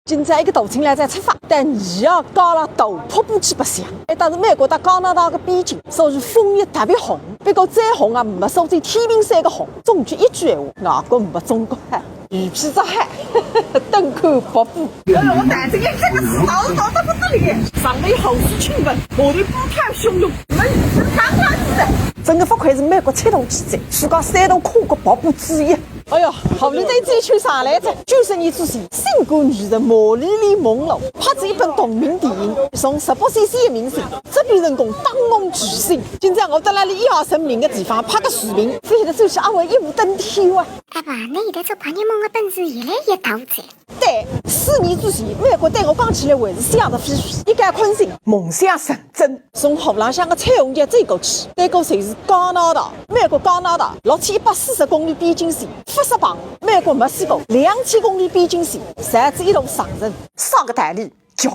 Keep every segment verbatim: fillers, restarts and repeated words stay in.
今朝一个大清来再出发，带你啊，到了大瀑布去白相。哎，但是美国搭加拿大个边境，所以枫叶特别红，不过再红啊，没苏州天平山个红。总结一句闲话，外国没中国好，鱼皮子好，等看瀑布。哎呦，我带着一这个是潮潮得不得了，上面有好事亲们，我的波涛汹涌，你们是看看是的。真个不愧是美国赤道记者，世界三大跨国瀑布之一。 哎哟，好，侬对这一圈上来着，九十年之前，新冠女神玛丽莲梦露拍仔一本同名电影，从十八岁小明星，这变成功当红巨星。今朝我到了伊一号成名的地方拍个视频，非得就是阿伟一步登天啊！阿爸，侬现在做白日梦的本事越来越大哉。对，四年之前，美国对我讲起来还是想着飞飞，一改困境，梦想成真。 从河浪向个彩虹桥走过去，对过就是加拿大，美国加拿大六千一百四十公里边境线，勿是旁，美国墨西哥两千公里边境线，侪是一路上升。啥个道理？穷。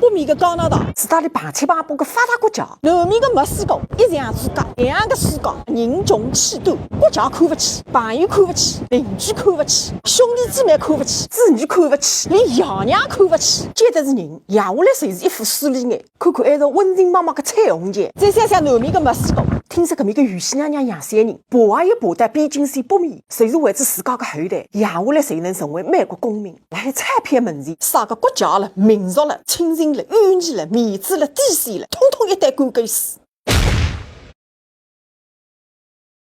北面个加拿大是搭里旁七旁八个发达国家，南面个墨西哥一墙之隔，两个世界，人穷气短，国家看勿起，朋友看勿起，邻居看勿起，兄弟姊妹看勿起，子女看勿起，连爷娘看勿起，搿搭是人，养下来侪是一副势利眼。 看看埃条温情脉脉个彩虹桥，再想想南面个墨西哥，听说搿面个雨喜娘娘杨三人，爬也爬到边境线北面，就是为仔自家个后代，养下来才能成为美国公民。辣海钞票门前，啥个国家了、民族了、亲情了、友谊了、面子了、底线了，统统一旦关过死。